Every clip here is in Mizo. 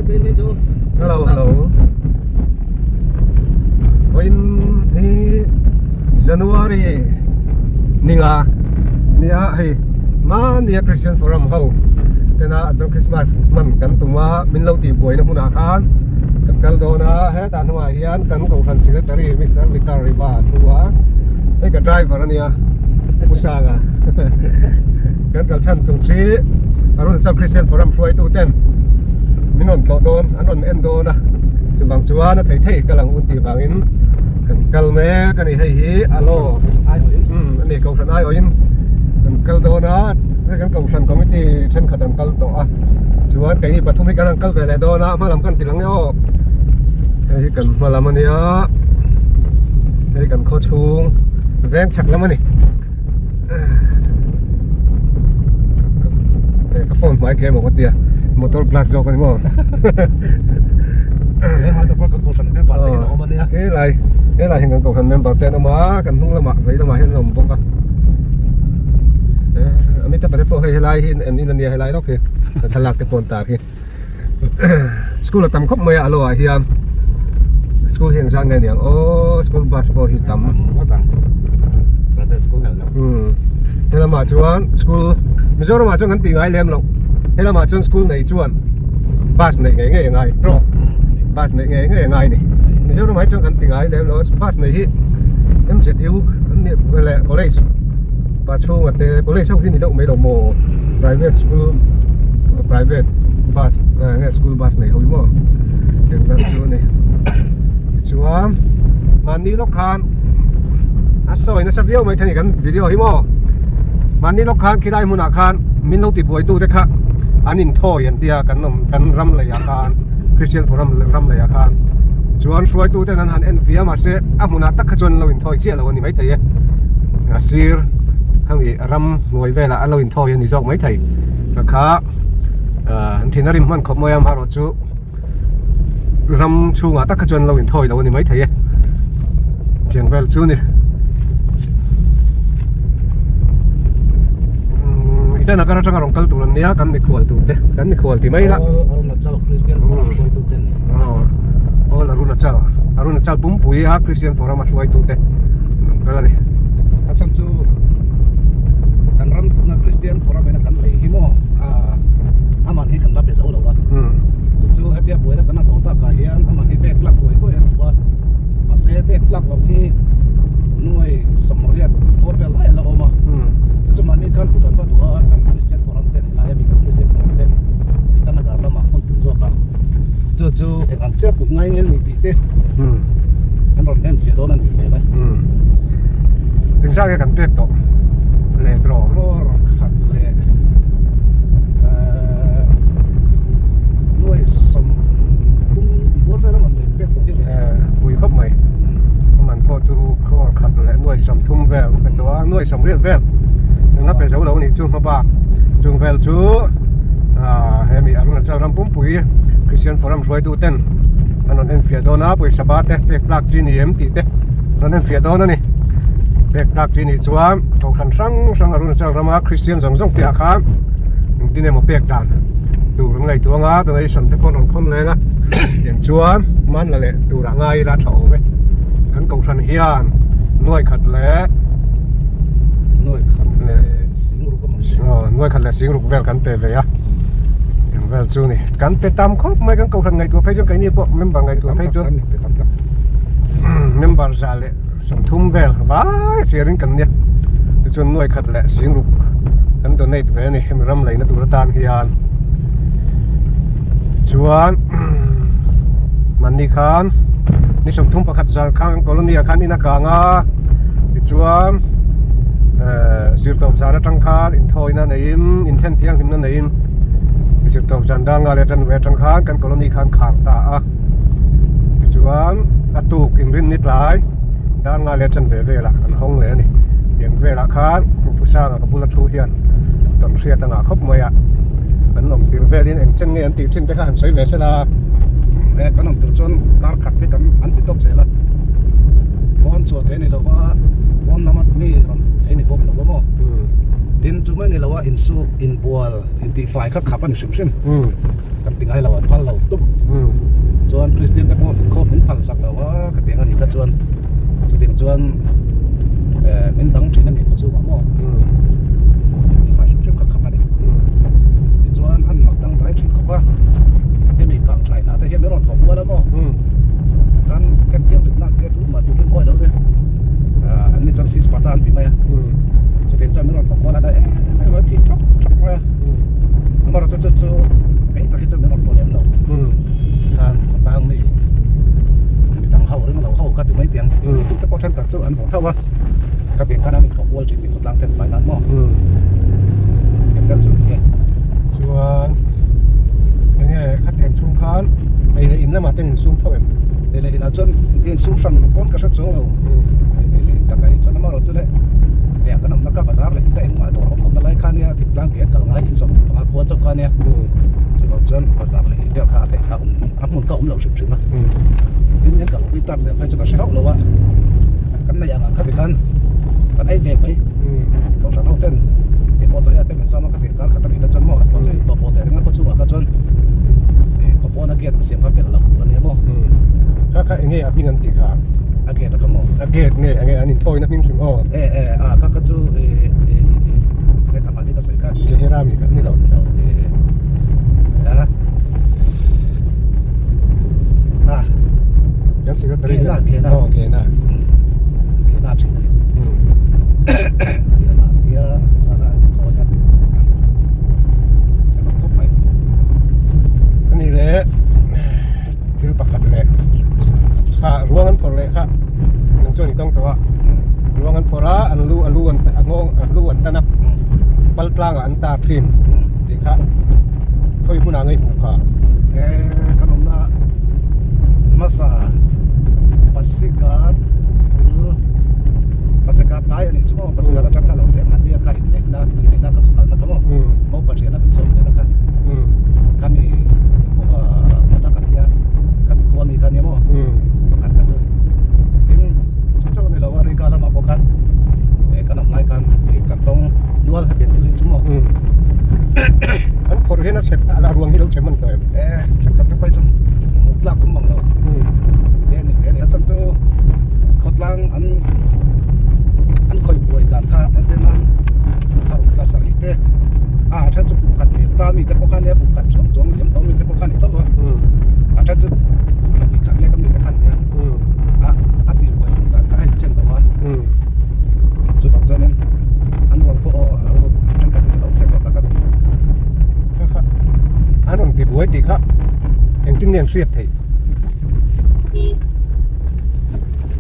Hello hello Vawiin hi January ninga nia hei mahnia Christian Forum ho tena advent Christmas hman kan tum a min lo tih buaina hmunah khan kan kal dawn a hetah hnungah hian kan kohhran secretary Mister Litar Riva a thu a hei ka driver ania Pu Sanga kan kal chhan tur chi Arunachal Christian Forum hruaitu ten min rawn tlawh dawn an rawn en dawn a chuvang chuan a thei thei kal ang un tih vangin kan kal mek a ni hei hi alo umm a ni kohhran aiawhin kan kal dawn a hei kan kohhran committee thenkhat an kal tawh a chuan keini pathum hi kan han kal ve leh dawn a hma lam kan ti lang e aw hei hi kan hma lam a nia hei kan khaw chhung veng chhak lam a ni. Ka phone hmai tlem awk atia motor glass zawk ani maw helai helai hian kan kohhran member te an awm a kan hnung lamah vei lamah hian an awm bawk a ami te pahnih pawh hei helai hi en in ania helai lawk hi kan thlalak te pawh an tar hi school a tam khawp mai a alo ah hian school hi engzat nge niang aw school bus pawh hi tam helamah chuan school Mizoram ah chuan kan tih ngai lem loh helamah chuan school nei chuan bus neih ngei ngei a ngai tawh bus neih ngei ngei a ngai a ni Mizoram ah hi chuan kan ti ngai lem lo bus nei hi M_Z_U an nih leh college pa chhunga te college ho hi ni deuh mai lo maw private school private bus nge school bus nei ho hi maw eng vel chu a ni tichuan mahni lawk khan a sawi nasa viau mai thei a ni kan video hi maw mahni lawk khan khilai hmunah khan min lo tibuai tu te kha an inthawi an tia kan awm kan ram lei ah khan Christian forum ram lei ah khan chuan hruaitu ten an han en fia mahse a hmunah tak kha chuan an lo inthawi chiah lo a ni maithei e. A sir khami ram hnuai velah an lo inthawi a ni zawk maithei ka kha ah an thin a rim hman khawp mai a amaherawh chu ram chhungah tak kha chuan an lo inthawi lo a ni maithei e tiang vel chu a ni umm Itanagar atanga rawn kal tur an nia kan mikhual tur te kan mikhual ti mai la Arunachal Christian Forum hruaitu te ni aw Arunachal Arunachal pumpui a Christian Forum a hruaitu te kal a ni a chhan chu kan ram tuna Christian Forum ina kan lei hi maw ah aman hi kan la be zo lo a chu chu hetia buaina kan han tawh takah hian aman hi bag tlak thuai thuai an duh a mahse bag tlak loh hi nuai sawmriat tih bawr vel lai a la awm a chu chu mahni khan kut an va duh a kan Christian Forum ten helai ami kan Christian Forum ten Itanagar lamah hmun pui zawk a chu chu eng ang chiah kut ngai ngel ni tih te an rawn en fiah dawn a nih hmel e. Engzah nge kan pek tawh le draw? Crore khat leh eh nuai 30 tih bawr vel a man leh pek tawh hi le. Eh pui khawp mai. A man pawh chu crore khat leh nuai 30 vel a pe tawh a nuai 80 vel engla pe zo lo a nih chu hma bak chung vel chu ah hemi Arunachal ram pumpui Christian Forum hruaitu ten an rawn enfiah dawn a pawisa ba te pek tlak chi ni em tih te rawn enfiah dawn a ni pek tlak chi nih chuan kohhran hrang hrang Arunachal rama Christian zawng zawng te ah khan engtin emaw pek dan tur an ngaihtuah anga donation te pawh an rawn khawn leng a tiang chuan man la leh tur ah ngai ila tha awm e kan kohhran hian nuai khat leh nuai khat leh singruk a aw nuai khat leh singruk vel kan pe ve a tiang vel chu ni kan pe tam khawp mai kan kohhran ngaihtuah phei chuan keini pawh member ngaihtuah phei chuan member za leh 30 vel vai chiarin kan nia tichuan nuai khat leh singruk kan donate ve a ni hemi ram leina tur atan hian chuan mahni khan ni 31 zan khan colony ah khan in a kang a tichuan eh zirtawp zan atang khan inthawina neiin inthen thianghlimna neiin zirtawp zan dang nga leh chanve atang khan kan colony khan khar ta a tichuan a tuk inrin ni tlai dar nga leh chanve velah an hawng leh a ni tiang velah khan Pu Sanga ka bula thu hian tawn hriat a ngah khawp mai a an awm tir velin eng chen nge an tih thin te kha han sawi ve sela e kan awm tur chuan kar khat hi kan an ti tawp zel a pawn chhuah theih a ni lova pawn lama mi rawn theih a ni bawk lo a maw tin chu mai a ni lo a insuk inbual intihfai kha khap a ni hrim hrim. Kan ti ngai lo an phal lo tum. Kristian te pawh inkhawm min phal sak lo a ka tiang a nih kha chuan chutiang chuan eh min dang thin a nih khaw chungah maw tihfai hrim hrim kha khap a ni. Tichuan an mak dangdai thin khawp a, hemi kang tha inah te hian min rawn haw kual a maw kan ken thianghlim nan te tumah tih rin mawi lo te an ni chuan sis pata an ti mai a chutiang chuan min rawn haw kual a em em a thih thap thap mai a amaherawhchu chu chu kei tak hi chuan min rawn haw lem lo khan khawtlang mi midang ho ring lo ho ka ti mai tiang tute pawh thenkhat chu an haw tho a ka tiang khan an inhaw kual thin. Tlang ten fai nan maw? Tiang vel chu ni e. Chuan enge khatiang chhung khan ei leh in lamah ten insum tho em? Ei leh inah chuan insum hran pawn ka hre chuang lo. Ei leh in takah hi chuan amaherawh chu le leh kan awmna ka bazar leh hi ka engmah dawr awm lohna lai kha nia thingtlang ke kal ngai in sawmhnih panga khua chauh kha nia. Chuvang chuan bazar leh hi vel kha a theih kha a hmun ka awm lo hrim hrim a. Tin kan kalpui tak zel phei chu ka hre hauh lo a. Kan nei ang ang kha tikhan kan ei ve mai kohhran ho ten keipawh chaw ei te min sawm a ka tih kar khat a nih na chuan maw a thaw chu in tawh pawh teh reng a khaw chhungah kha chuan ih khaw pawn a gate siam kha belh loh tur a nia maw kha kha enge a hming an tih kha a gate a kha maw a gate nge enge an inthawi na hming hrim aw e e a kha kha chu ih ih ih he ka mahni ka sawi kha Kehera mi kha ni lo ni lo ih a a Kan secretary Kena kena aw kena kena thin a ni kena tia zana an khawi a a mak khawp mai ani le thil pakhat leh kha ruang an phawrh leh kha nang chuan i tawng tawh a ruang an phawrh a an lu a lu an a nghawng a lu an tan a pal tlangah an tar thin tih kha khawi hmunah ngei hmuh kha e kan awmna hmasa Pasighat bul Pasighat dai a nih chu maw Pasighat atang kha lo teh mahni a kha inneihna inneihna ka chu kalna kha maw maw Pathian a min sawm leh na kha khami pawh a kan tia khami khua mi kha nia maw pakhat kha chu tin chu chauh a ni lo a Rika lamah pawh khan kan awm lai khan kan tawng nual hetiang thil hi chu maw an phawrh hian a chep a ruang hi lo chep man tawh em e thenkhat te pawh hi chu hmuh tlak awm mang lo te ni ve a ni a chhan chu khawtlang an an khawih buai dan kha an tel nan thar tla sarih te a a then chu kum khat liam ta mi te pawh kha nia kum khat chuang chuang liam tawh mi te pawh kha ni tawh a a then chu thla hnih khat lek a mi te kha ni a a a tih buai dan kha a inchen tawh a chuvang chuanin an ruang pawh aw thenkhat te chu a lo che tawh tak a ni. Kha kha an rawn ti buai tih kha engtin nge an hriat theih?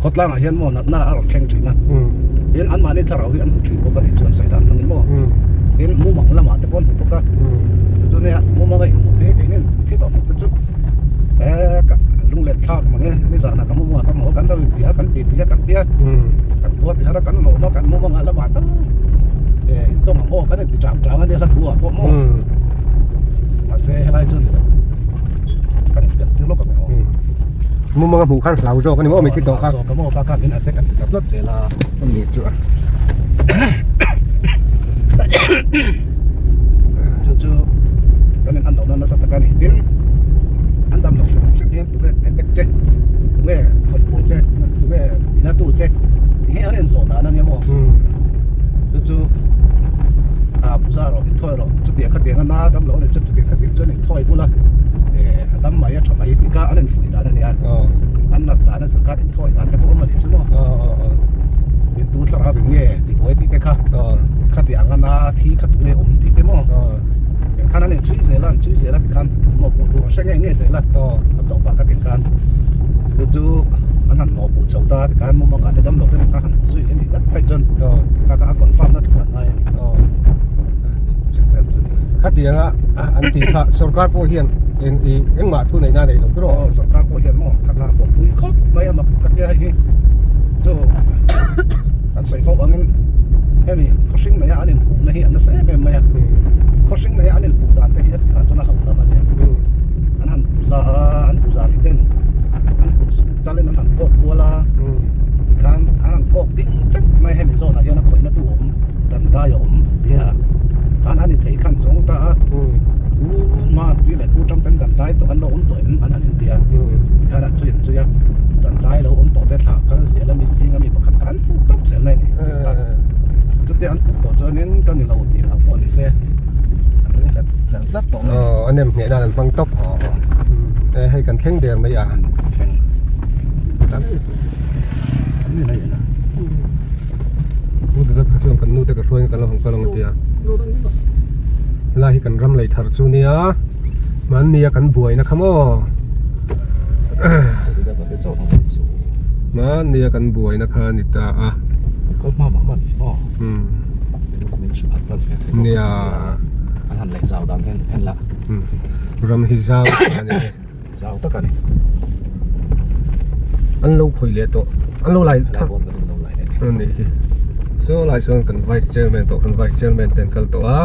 Khawtlangah hian maw natna a rawn thleng thin a, tin anmahni thlarau hi an hmu thin bawk a nih chuan sawi dan hmangin maw tin mumang lamah te pawh an hmu bawk a, chu chu nia mumang a inhmuh te keinin thi tawh hmuh te chu eh ka lunglen thlak mang e nizanah ka mumangah ka hmu a kan lo inti a kan ti ti a kan tia kan khua ti har a kan lawm a kan mumangah lamah tal eh intawng ang aw kan inti chang chang a nia hla thu ah pawh maw mahse helai chu ni lo kan inpelh tir lawk ang aw. Mumang a hmuh khan hlau zawk a ni maw mi thi tawh kha. Hlau zawk a maw kha khan min attack an ti ta tlat zel a. Ani chu a. Chu chu kan in an lohna nasa tak a ni. Tin an dam loh hrim hrim hian tunge attack che tunge khawih buai che tunge ina tu che tinge an inzawh dan a nia maw. Chu chu a puja rawh inthawi rawh chutiang khatiang a na dam loh a ni chu chutiang khatiang chuan inthawi bula eh a dam mai a tha mai tih kha an infuih dan a nia an nat dan a zir khan inthawi dan te pawh awm a nih chu maw tin tu thlarau in nge tibuai tih te kha khatiang a na thi kha tunge awm tih te maw tiang khan an inchhui zel a an chhui zel a tikhan mawhpuh tur a hre ngei ngei zel a a tawpah kha tikhan chu chu an han mawhpuh chho ta tikhan mumangah te damlo te kha han zui a nih ngat phei chuan kha kha a confirm na thuan ngai a ni Khatianga an tih kha sorkar pawh hian eng i engmah thu neihna a nei lo tur aw sorkar pawh hian maw kha kha pawh pui khawp mai a mak ka tia hei hi chu an sawi fo angin hemi khawhring neia an inpuhna hi an nasa em em mai a khawhring neia an inpuh dan te hi a tirah chuan a ho lam a nia an han puza a an puza ri ten an kut chalin an han kawk kual a tikhan an han kawk ding chat mai hemi zawnah hian a khawihna tu awm dan dai a awm tia khan a ni thei khan zawng ta a tu hma tui leh tu tang ten dan dai tawh an lo awm tawh em an han inti a khan an chhui an chhui a dan dai lo awm tawh te thla kal zel a mi zinga mi pakhat kha an puk tawp zel mai a ni chutia an puk tawh chuanin ka ni lo tih ang pawh ni se an ring hlet hlel tlat tawh mai aw a nem ngheh nan an hmang tawp e hei kan thleng der mai a thleng an ni mai a u dada kha chuan kan nu te ka hruai in ka lo hawng kal ang a tia helai hi kan ram lei thar chu nia hmanni a kan buaina kha maw hmanni a kan buaina kha a ni ta a nia ram hi zau a ni an lo khawih leh tawh an lo lai thak a nih hi saw lai chuan kan vice chairman pawh kan vice chairman te an kal tawh a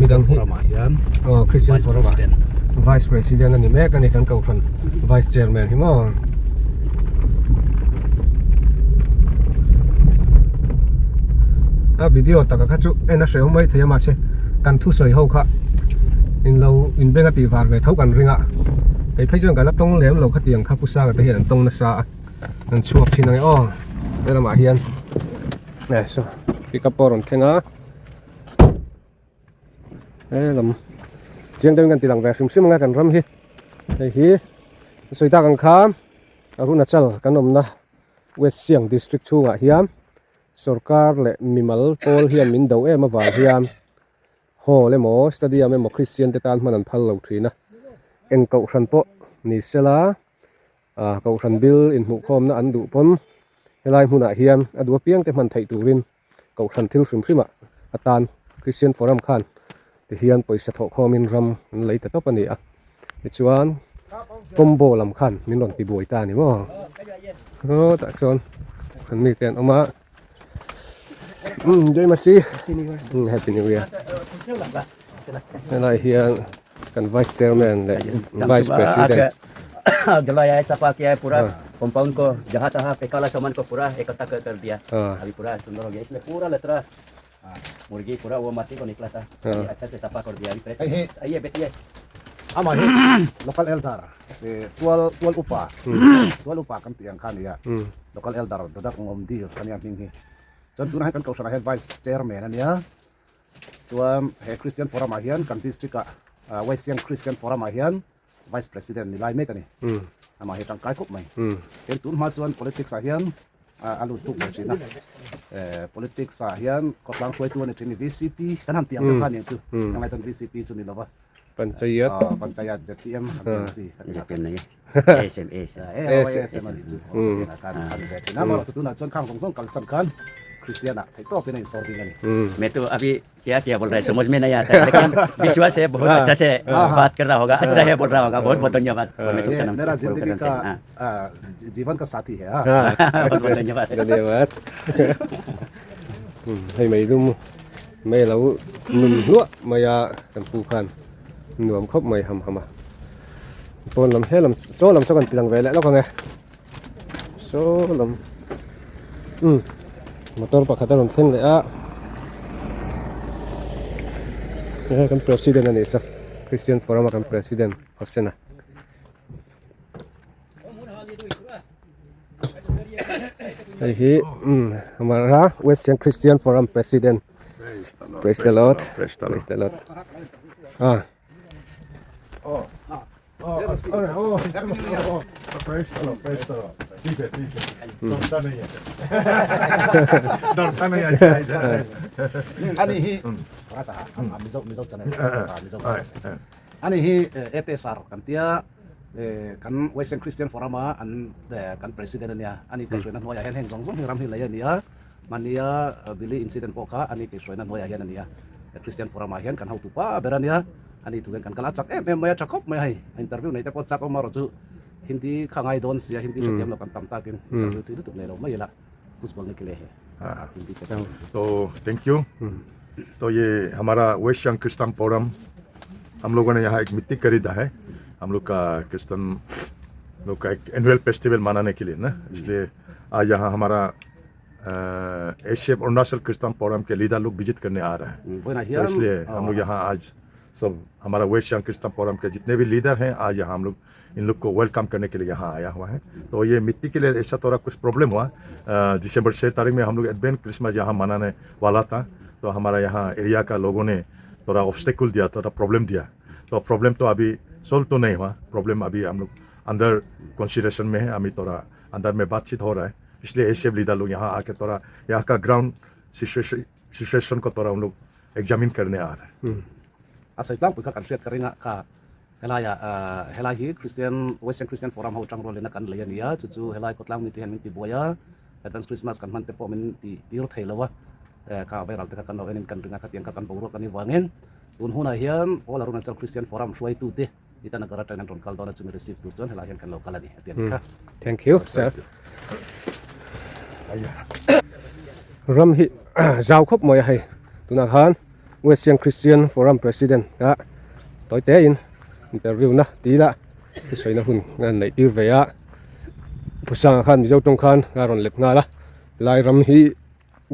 midang hi aw christian forum ah vice president a ni mek a ni kan kohhran vice chairman hi maw. A video taka kha chu en a hrehawm mai thei a mahse kan thusawi ho kha in lo in beng a tih var ve tho kan ring a kei phei chuan ka la tawng lem lo khatiang kha pu sanga te hian an tawng nasa a an chhuak thin ang e aw he lamah hian e saw pickup pawh a rawn thleng a he lam chiang deuhin kan ti lang ve hrim hrim ang a kan ram hi hei hi sawi tak ang kha Arunachal kan awmna West Siang district chhungah hian Sorkar leh mimal pawl hian min do em avang hian hall emaw stadium emaw Christian te tan hman an phal lo thin a, eng kohhran pawh ni sela ah kohhran bil inhmuhkhawmna an duh pawn helai hmunah hian a duh apiang te hman theih turin kohhran thil hrim hrim ah atan Christian forum khan ti hian pawisa thawhkhawmin ram an lei ta tawp a ni a tichuan combo lam khan min rawn ti buai ta a ni maw aw tah chuan an mite an awm a umm jai masi umm happy new year helai hian kan vice chairman leh vice president compound ko jaha taha pekala saman ko pura ekata kar diya abhi pura sundar ho gaya isme pura latra मुर्गी पूरा वो माटी को निकला था ये अच्छा से सफा कर दिया अभी प्रेस आइए बैठिए Amah hi local elder tual tual upa tual upa kan tih ang kha a ni a local elder Dadak Ngawm Dil a nia hming hi chuan tunah hian kan kohhranah hian vice chairman a nia chuan he Christian forum ah hian kan district ah West Siang Christian forum ah hian Vice President ni lai mek a ni. Amah hi tangkai khawp mai. Tin tun hma chuan politics ah hian a lut tuk ve thin a. Politics ah hian khawtlang hruaitu a ni thin ni VCP kan han tih ang deuh kha a ni ang chu. Heng lai chuan VCP chu ni lova. Panchayat. Panchayat ZPM han tih ang chi. ZPM nei ASM ASM. ASM a nih chu. Khan a ni ve thin a. Amaherawhchu tunah chuan khang zawng zawng kalsan khan Christian ah theihtawpin a insawr ding a ni. Me tu abhi क्या क्या बोल रहा है समझ में नहीं आता है लेकिन विश्वास है बहुत अच्छा से बात कर रहा होगा अच्छा है बोल रहा होगा बहुत बहुत धन्यवाद परमेश्वर का नाम मेरा से, प्रभु का जिंदगी नाम से का हाँ, जीवन का साथी है हाँ। बहुत बहुत धन्यवाद धन्यवाद hei mai dum mai lo nun hluah mai a kan pu khan nuam khawp mai ham ham a pawn lam he lam saw lam saw kan ti lang ve leh lawk ang e saw lam umm motor pakhat a rawn thleng leh a hei kan president a ni sa christian forum a kan president Hosena hei hi umm amara western christian forum president praise the lord praise the lord ah. Ani hi ani hi ATSR kan tia kan Western Christian Forum a an kan president ania ani kaihhruaina hnuaiah hian heng zawng zawng hi ram hi lei a ni a. Mahnia Billy incident pawh kha ani keihruaina hnuaiah hian a ni a, Christian Forum ah hian kan hotu pa ber a nia, ani tukin kan kal a chak em em mai a, tha khawp mai a hei, a interview nei te pawh chak awm erawh chu Hindi kha ngai dawn sia, Hindi hrethiam lo kan tam takin interview tui lutuk nei lo mai ila, kuch bolne ke liye hai Hindi che. To thank you तो ये हमारा waste Siang Christian forum हम लोगों ने यहाँ एक मिट्टी खरीदा है हम लोग का क्रिश्चियन लोग का एक एनुअल फेस्टिवल मनाने के लिए ना इसलिए आज यहाँ हमारा Asia Arunachal Christian forum के लीडर लोग विजिट करने आ रहे हैं तो इसलिए हम लोग यहाँ आज सब हमारा वेस्ट सियांग क्रिश्चियन फोरम के जितने भी लीडर हैं आज यहाँ हम लोग इन लोग को welcome करने के लिए यहाँ आया हुआ है। तो ये मिट्टी के लिए ऐसा थोड़ा कुछ प्रॉब्लम हुआ। दिसंबर 6 तारीख में हम लोग एडवेंट क्रिसमस यहाँ मनाने वाला था, तो हमारा यहाँ एरिया का लोगों ने थोड़ा ऑब्स्टेकल दिया, थोड़ा प्रॉब्लम दिया। तो प्रॉब्लम तो अभी सॉल्व तो नहीं हुआ, प्रॉब्लम अभी हम लोग अंदर कंसिडरेशन में है, अभी थोड़ा अंदर में बातचीत हो रहा है। इसलिए ऐसे लीडर लोग यहाँ आके थोड़ा यहाँ का ग्राउंड सिचुएशन को थोड़ा उन लोग एग्जामिन करने आ रहे हैं। A sawi tlangpui kha kan hriat ka ring a kha helai ah helai hi Christian Western Christian Forum ho tang rualin a kan lei a ni a chu chu helai khawtlang mite hian min ti buai a Advance Christmas kan hman te pawh min ti tir thei lo a kha viral te kha kan lo enin kan ring a khatiang kha kan boruak a ni vangin tun hunah hian All Arunachal Christian Forum hruaitu te Itanagar atangin an rawn kal dawn a chumi receive tur chuan helai hian kan lo kal a ni a ti a ni kha. Thank you sir. Ram hi zau khawp mai a hei tunah khan West Siang Christian Forum President a tawi te in interview na ti ila thusawi na hun a neih tir ve a Phusanga khan Mizo tawng khan a rawn lep nghal a lai ram hi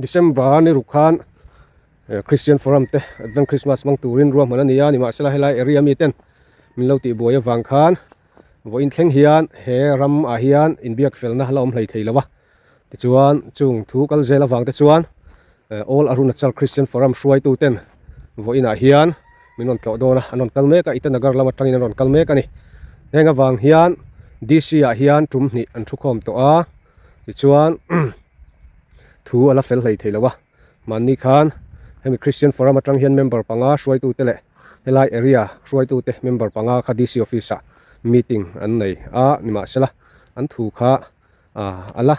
December ni ruk khan Christian Forum te Advent Christmas hmang turin ruahman a ni a nimahsela helai area mi ten min lo tih buai avang khan vawiin thleng hian he ram ah hian inbiak felna la awm hlei thei lo a tichuan chung thu kal zel avang te chuan All Arunachal Christian Forum hruaitu ten vawiin ah hian min rawn tlawh dawn a an rawn kal mek a Itanagar lam atangin an rawn kal mek a ni heng avang hian D C ah hian tum hnih an thu khawm tawh a tichuan thu a la fel hlei thei lo a. Mahni khan hemi Christian Forum atang hian member panga hruaitute leh helai area hruaitute member panga kha DC office ah meeting an nei a nimahsela an thu kha a la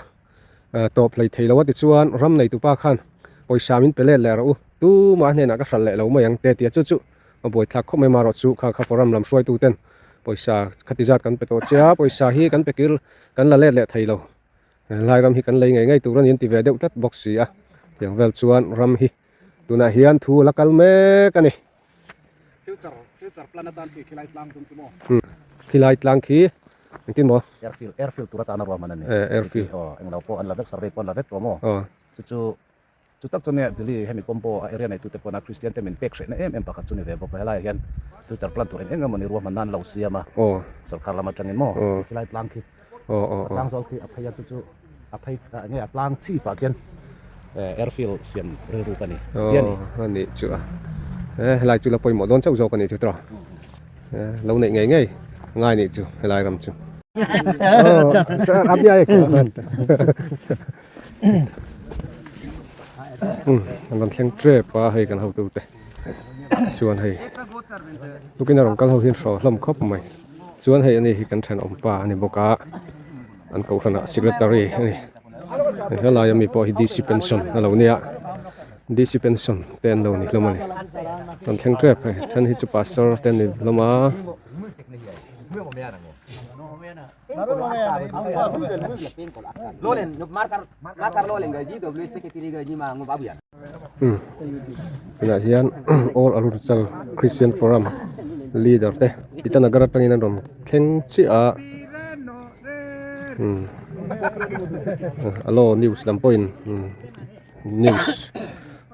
tawp hlei thei lo a tichuan ram neitupa khan pawisa min pe let leh rawh u tumah hnenah ka hralh leh lo mai ang te tia chu chu a buaithlak khawp mai marawh chu kha kha forum lam hruaituten pawisa khati zat kan pe tawh che a pawisa hi kan pe kir kan la let leh thei lo. Helai ram hi kan lei ngei ngei tur a ni an ti ve deuh tlat bawk si a tiang vel chuan ram hi tunah hian thu a la kal mek a ni. Future future plan atan khi khilai tlang tum chu maw? Khilai tlang khi engtin maw? Airfield airfield tur atana ruahman a ni. Airfield. Aw englo pawh an la vek survey pawh an la vek tawh maw? Chu chu Chu tak chu nia Billy hemi combo a area neitute pawhna Kristian te min pek hrehna em em pakhat chu ni ve bawk a, helaiah hian future plan tur eng eng emaw ni ruahman nan lo siam a, sorkar lam atangin maw khilai tlang khi a tlang zawl khi a phei a chu chu a phei enge a tlang chhip ah khian airfield siam rilru ka ni ti a ni. Aw a nih chu a, helai chu la pawimawh dawn chauh zawk a nih chu tawh. Lo neih ngei ngei ngai nih chu helai ram chu. An rawn thleng tep a hei kan hotu te chuan hei tukin a rawn kal ho hian hraw hlawm khawp mai chuan hei ani hi kan thenawm pa a ni bawk a an kohhran ah secretary a ni helai ami pawh hi D C pension a lo nia D C pension te an lo ni hlawm a ni rawn thleng tep hei then hi chu pastor te an ni hlawm a. Tunah hian All Arunachal Christian Forum leader te Itanagar atangin an rawn thleng chiah a alo news lam pawhin news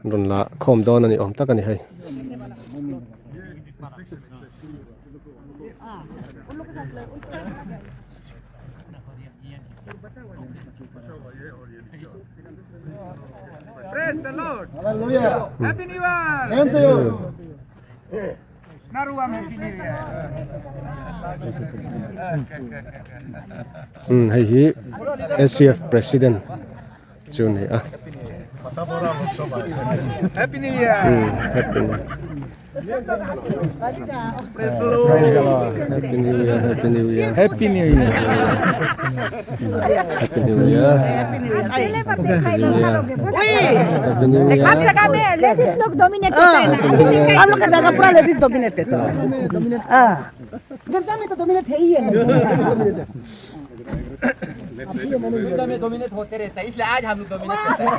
an rawn la khawm dawn a ni awm tak a ni hei. Praise the Lord. Hallelujah. Happy New Year. Same to you. Naruam Happy New Year. Hei hi SCF President chu a ni a. Happy New Year. Happy New Happy New Year Happy New Year Happy New Year. Happy New Year Happy New Year Happy New Year हर जगह में ladies लोग dominate होता है ना हम लोग का जगह पूरा लेडीज डोमिनेट है तो हाँ गिरजा में तो डोमिनेट है ही है में डोमिनेट होते रहता है इसलिए आज हम लोग डोमिनेट करते हैं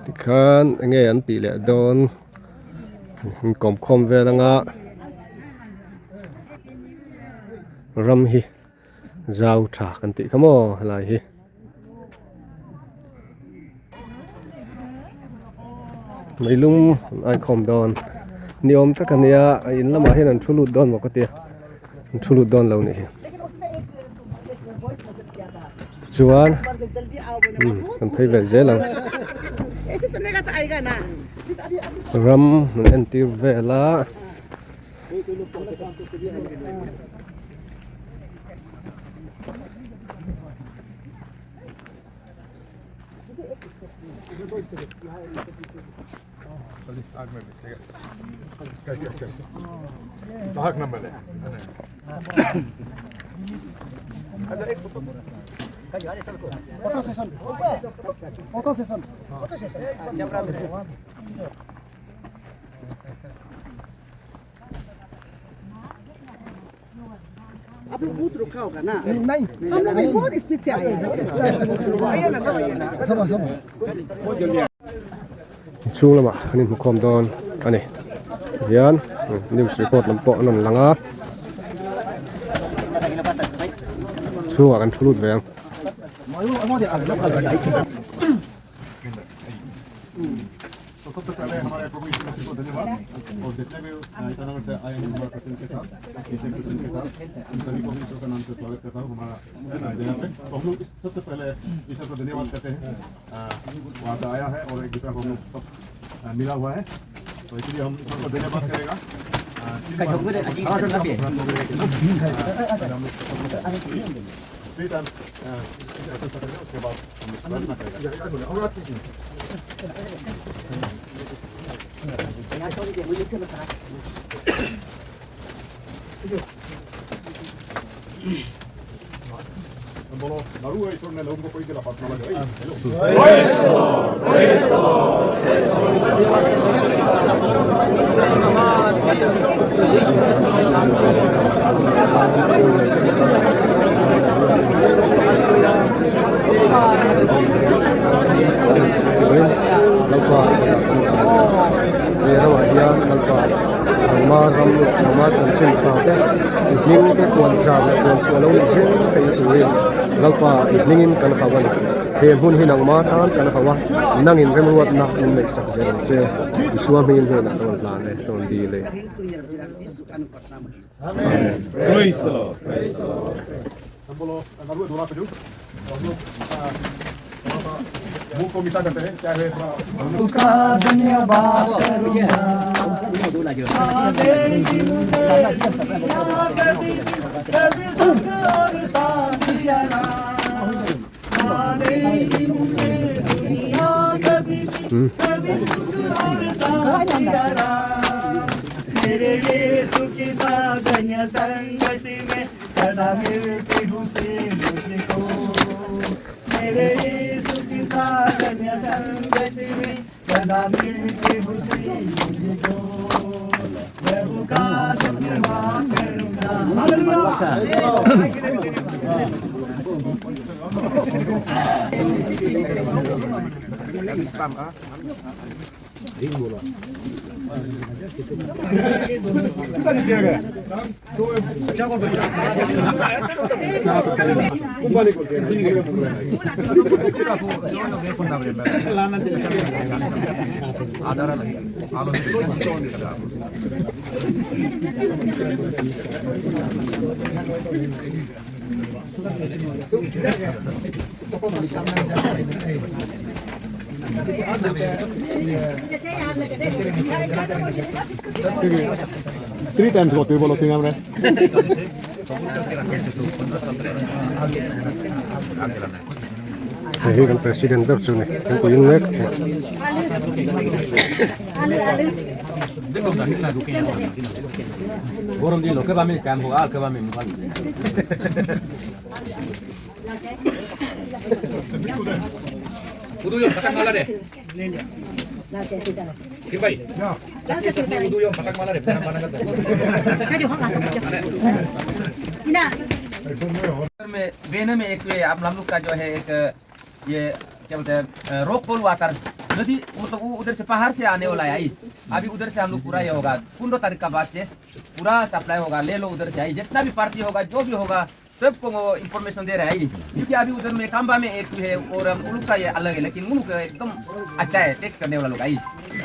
Tikhan enge an tih leh dawn inkawm khawm vel anga ram hi zau tha kan tih kha maw helai hi. Meilum an aikhawm dawn ni awm tak a nia a in lamah hian an thu lut dawn maw ka tia an thu lut dawn lo nih hi chuan kan phei ve zel ang ram an entir vel a. आप लोग बहुत रुका होगा ना नहीं हम लोग भी बहुत स्पीड से आए हैं Chhung lamah an inhmukhawm dawn a ni hian news report lam pawh an rawn lang a chhungah kan thu lut ve ang. तो सबसे पहले हमारे प्रभु यीशु मसीह को धन्यवाद और जितने भी ईटानगर से आए हैं हमारे प्रेसिडेंट के साथ किसी प्रेसिडेंट के साथ उन सभी को ईश्वर का नाम से स्वागत करता हूँ हमारा जगह पे। तो हम लोग सबसे पहले ईश्वर को धन्यवाद करते हैं, वहाँ से आया है और एक दूसरा को हम लोग सब मिला हुआ है, तो इसलिए हम ईश्वर को धन्यवाद करेगा। उसके बाद प्रार्थना करेगा। बोलो नरू ईश्वर ने लोगों को कोई के प्रार्थना लगे। Lalpa he ramah hian Lalpa Rama ram Rama chanchin tha te i hming te puan zar leh puan chhuah lo ni zel theih turin Lalpa i hmingin kan hau a ni. He hmun hi nangma tan kan hau a, nangin remruatna min neih sak zel ang che. Isua hmingin hnenah ka rawn hlan e, ka rawn dil e. Amen. Three times go बोलो तीन हमने Hei hi kan president ber chu ni thingpui in mek. में बेने में एक ये आप हम लोग का जो है एक ये क्या बोलते हैं rock fall water नदी, मतलब वो उधर से पहाड़ से आने वाला है आई, अभी उधर से हम लोग पूरा ये होगा 15 तारीख का बाद से पूरा सप्लाई होगा। ले लो उधर से आई जितना भी पार्टी होगा जो भी होगा सबको वो इंफॉर्मेशन दे रहा है क्योंकि अभी उधर में काम्बा में एक है और उन लोग का ये अलग है, लेकिन उन लोग का एकदम अच्छा है, टेस्ट करने वाला लोग आई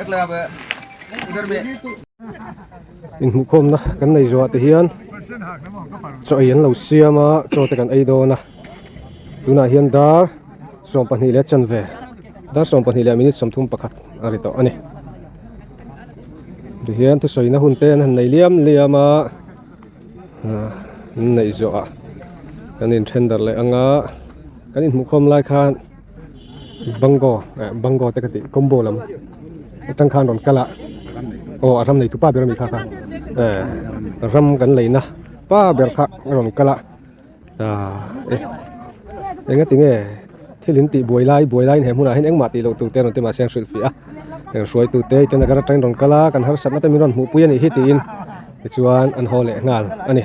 मतलब अब उधर में। Inhmuhkhawmna kan nei zuah te hian chaw ei an lo siam a, chaw te kan ei dawn a, tunah hian dar 12 leh chanve dar 12 leh minute 31 a ri tawh a ni. Tihian thusawina hun te an han nei liam liam a, an neih zawh ah kan in then darh leh ang a, kan inhmuhkhawm lai khan Bango eh Bango te ka tih combo lam atang khan rawn kal a aw a ram nei tu pa ber ami kha kha eh ram kan leina pa ber kha a rawn kal a ah eh enga tinge thil in tih buai lai buai laiin he hmunah hian engmah tih loh tur te a rawn ti mahse an hrilh fiah a heng hruaitu te iten agar atangin rawn kal a kan harsatna te min rawn hmuhpui a nih hi tiin tichuan an haw leh nghal a ni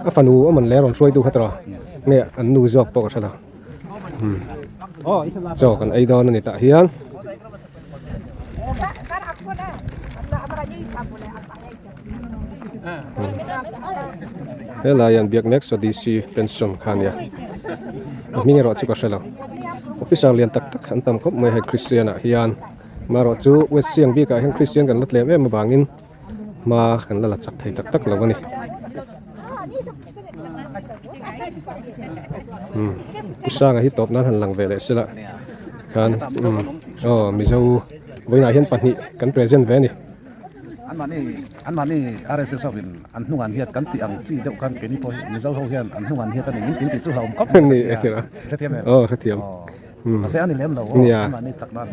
a fanu a man leh a rawn hruaitu kha tawh nge an nu zawk pawh ka hre lo. Chaw kan ei dawn a ni tah hian. Helai hian biak mek Swadisi pension kha a nia. A hming erawh chu ka hre lo. Officer lian tak tak an tam khawp mai hei Christian ah hian. Amaherawh chu West Siang bikah hian Christian kan la tlem em avangin hma kan la la chak thei tak tak lo a ni. Pu Sanga hi tawp nan han lang ve leh sela khan aw Mizo vawiinah hian pahnih kan present ve a ni. Anmahni anmahni RSS ho in an hnung an hiat kan tih ang chi deuh khan keini pawh hi Mizo ho hian an hnung an hiat a ni min tin tih chu hlauhawm khawp mai a hrethiam em? Aw hrethiam. Mahse a ni lem lo aw anmahni chak nan.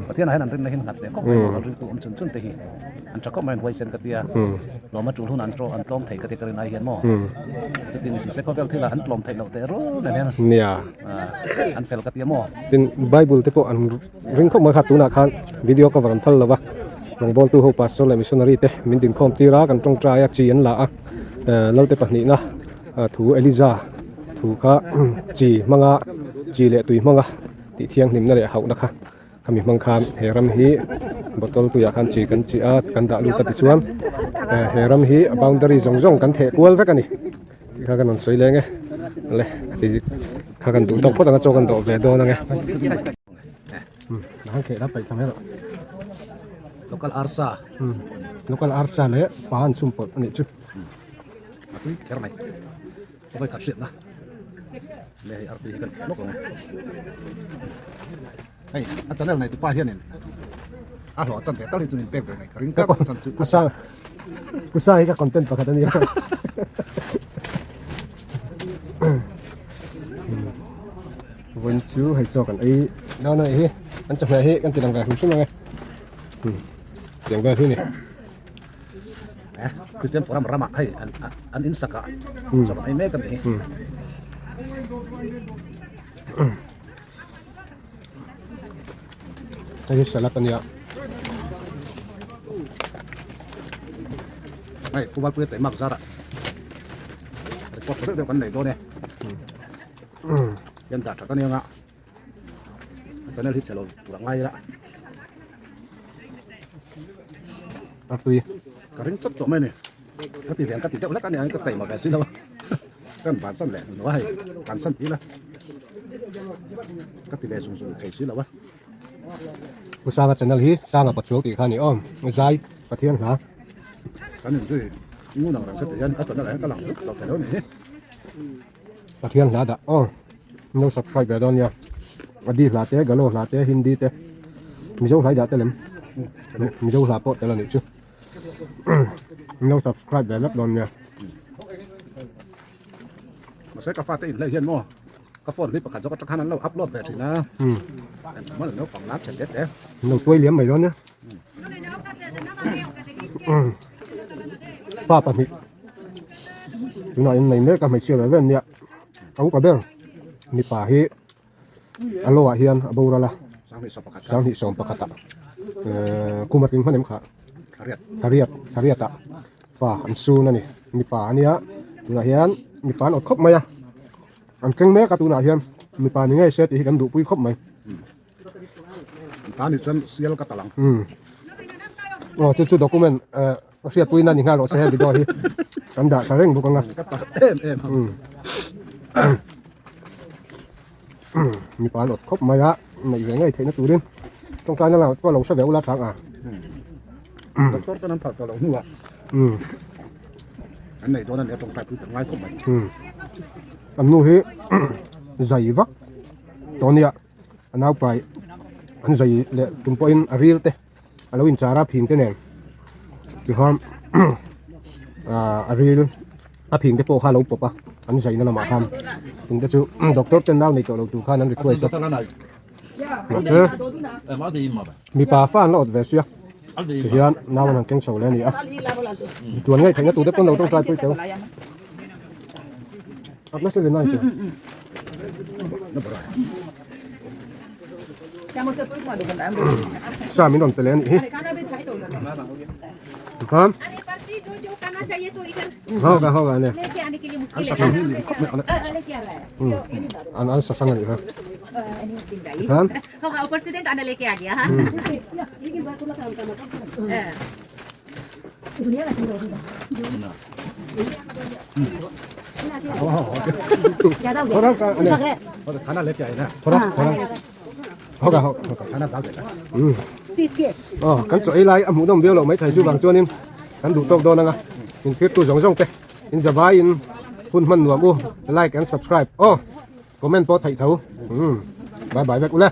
Pathianah hian an rinna hi an nghat leh khawp mai an ringtu awm chun chun te hi an tha khawp mai an huaisen ka tia tlawm a tul hunah an tlawm an tlawm thei ka tia ka rin ai hian maw chuti ni si se khawvel thilah an tlawm theih loh teh rul nen hian nia an fel ka tia maw. Tin Bible te pawh an ring khawp mai kha tunah khan video cover an phal lo va rawngbawltu ho pastor leh missionary te min dinkhawm tir a kan tawngtai a chi an la a Lalte pahnihna thu Eliza thu kha chi hmanga chi leh tui hmanga. Tih thianghlimna leh hauhna kha khami hmang khan he ram hi bottle tuiah khan chi kan chi a kan dah lut a tichuan he ram hi a boundary zawng zawng kan theh kual vek a ni tih kha kan rawn sawi leng e le ti kha kan duh tawk phawt ang a chaw kan dawh ve dawn ang e han kheh la paih thla mai rawh local arsa local arsa leh pa an chhum pawlh a nih chu a tui kher mai. Khawi khat hriatna le hei artui hi kan khelh lawk ang e. Hei a channel nei tupa hianin a hlawh chan ve tal hi chu min pek ve mai ka ring tlat chan chu. Kusa kusa hi ka content pakhat a nia. Vawiin chu hei chaw kan ei dawn a nih hi an chawhmeh hi kan ti lang ve hrim hrim ang e. Tiang vel hi ni. Christian Forum ramah hei an in sak ah chaw ei mek a ni hi. Hei hi salad a nia. Hei Pu Valpuia Taimak zarah report tha deuh deuh kan nei dawn e. Hian dah that a nia nga. Channel hi chhe lo tur a ngai la. A tui. Ka ring chawp tawh mai a ni. Ka ti rian ka ti deuh hlek a ni ang ka taima ve si lo a. Ka rawn vansan leh hnu a hei vansan ti ila ka ti ve zung zung thei si lo a. Pu Sanga channel hi Sanga Pachuau tih kha a ni aw. Zai Pathian hla. Kan inzui ngun ang reng se tih hian a channel ah hian ka lang zut lo thei lo a ni hi. Pathian hla dah aw no subscribe ve dawn nia Adi hla te Galo hla te Hindi te Mizo hla i dah tel em Mizo hla pawh tel a nih chu no subscribe ve vek dawn nia. Mahse ka fate inhlei hian maw ka phone hi pakhat zawk atang khan an lo upload ve thin a engmah naupang lam chhe tete. No tuai liam mai dawn nia fa pahnih. Tunah in nei mek a hmeichhia ve ve an nia a upa ber mipa hi a lo ah hian a boral a sanghnih sawm pakhat ah ehh kum a tling hman em kha thariat thariat ah fa an sun a ni mipa a nia tunah hian mipa an awt khawp mai a an keng mek a tunah hian mipa ni ngei se tih hi kan duhpui khawp mai. Ta ni chuan sial ka tal ang. Aw chu chu document eh. Ka hriatpui na ni nghal rawh se he video hi kan dah tha reng bawk anga. Mipa an awt khawp mai a neih ve ngei theihna turin tawngtaina lamah pawh lo hre ve ula chang a. Doctor chuan an phal tawh loh hnuah an neih dawn a nia tawngtai pui tak ngai khawp mai. An nu hi zai vak tawh ania a naupai an zai leh tum pawhin a ril te a lo inchar a phing te nen tichuan a ril a phing te pawh kha a lo pawp a an zaina lamah khan chung te chu doctor ten nau nei tawh lo tur khan an request a mahse mipa fa an la awt ve sia tihian nau an han keng chho leh a ni a tuan ngaih theihna tur te pawn lo tawngtai pui teu Sa min rawn pe leh a nih hi. Tikhan. Hoga hoga ania. An an sa hrang a nih kha. Tikhan. थोड़ा सा खाना लेके आए ना थोड़ा थोड़ा होगा होगा खाना डाल देना ờ kan chaw ei lai a hmuh nawm viau loh maithei chu vang chuanin kan duh tawk dawn anga in thlir tu zawng zawng te in zavai in hun hman nuam u like and subscribe aw comment pawh theih tho bye bye vek ule.